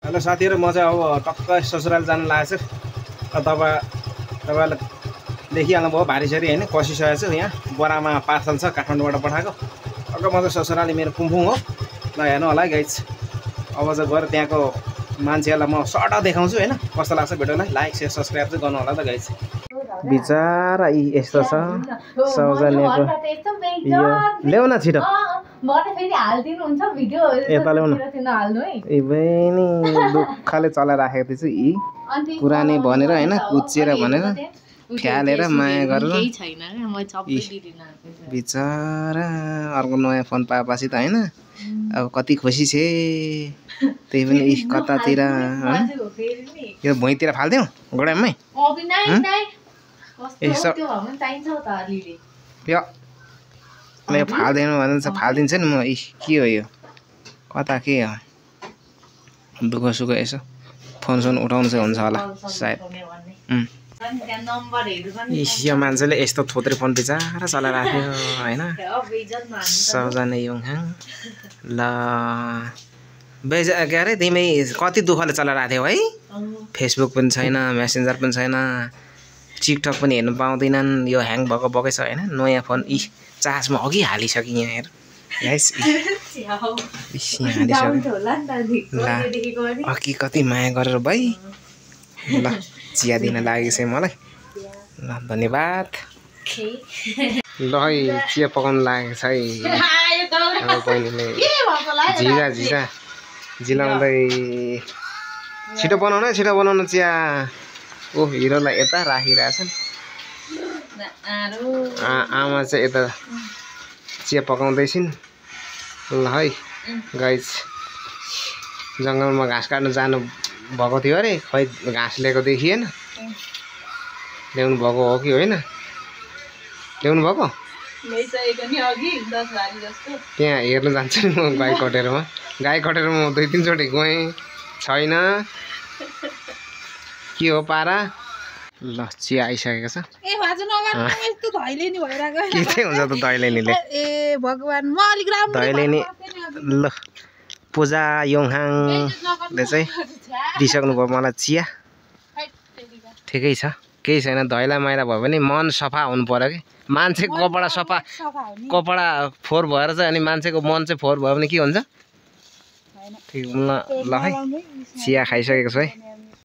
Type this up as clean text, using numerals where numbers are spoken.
Hello साथीहरु, म चाहिँ अब टक्क ससुराल जान लागेको छु। तपाईलाई देखिहाल्नु भयो भारीसरी हैन, कसिसकेको छु। यहाँ बोरामा पार्सल छ काठमाडौँबाट पठाएको। टक्क म चाहिँ ससुराली मेरो पुङपुङ हो। ल हेर्नु होला है गाइस, अब चाहिँ गएर त्यहाँको मान्छेहरूलाई म सर्ट देखाउँछु हैन। कस्तो लाग्छ भिडियोलाई लाइक शेयर सब्स्क्राइब चाहिँ गर्नु होला त गाइस। बिचारा यस्तो छ सौजन्यको यो ल्याउ न छिटो यता ल्याउ न। ए बहिनी दुःखले चलाइराखेको थिएछु यी पुरानै भनेर हैन, कुचेर भनेर फ्यालेर माया गरेर बिचारा अर्को नयाँ फोन पाएपछि त हैन अब कति खुसी छे। त्यही पनि कतातिर यो भुइँतिर फाल्दियौ गोडामै यसो यो फाल्दैन भने चाहिँ फालिदिन्छ नि म। के हो यो कता के हो दुःख सुख यसो फोन सोन उठाउनु चाहिँ हुन्छ होला सायद। यो मान्छेले यस्तो थोत्रे फोन बिचारा चलाइराख्यो हैन। सौजना योङहाङ ल के अरे तिमी कति दुःखले चलाइरहेको थियौ है। फेसबुक पनि छैन, मेसेन्जर पनि छैन, टिकटक पनि हेर्नु पाउँदैनन्। यो ह्याङ भएको बकै छ हैन। नयाँ फोन चार्जमा अघि हालिसके यहाँ हेर गाइस। अघि कति माया गरेर भाइ। ल चिया दिन लागेको छ मलाई। ल धन्यवाद। ल है चिया पकाउनु लागेको छ है बहिनीले। झिजा झिलाउँदै छिटो बनाउनु चिया। ओ हिरोलाई यता राखिरहेछन्, आमा चाहिँ यता चिया पकाउँदैछिन्। ल है गाइस, जङ्गलमा घाँस काट्नु जानु भएको थियो अरे, खै घाँस ल्याएको देखिएन। ल्याउनु भएको हो कि होइन? ल्याउनु भएको त्यहाँ हेर्नु जान्छु नि म। गाई कटेरमा म 2-3 चोटि गएँ, छैन। के हो पारा? ल चिया आइसकेको छ। के चाहिँ हुन्छ त दैलेनीले? दैलेनी ल पूजा योङहाङले चाहिँ दिइसक्नु भयो मलाई चिया। ठिकै छ, केही छैन। धैला मैला भयो भने मन सफा हुनु पर्यो कि। मान्छेको कपडा सफा, कपडा फोहोर भएर चाहिँ अनि मान्छेको मन चाहिँ फोहोर भयो भने के हुन्छ? ठिक ल है चिया खाइसकेको छु है।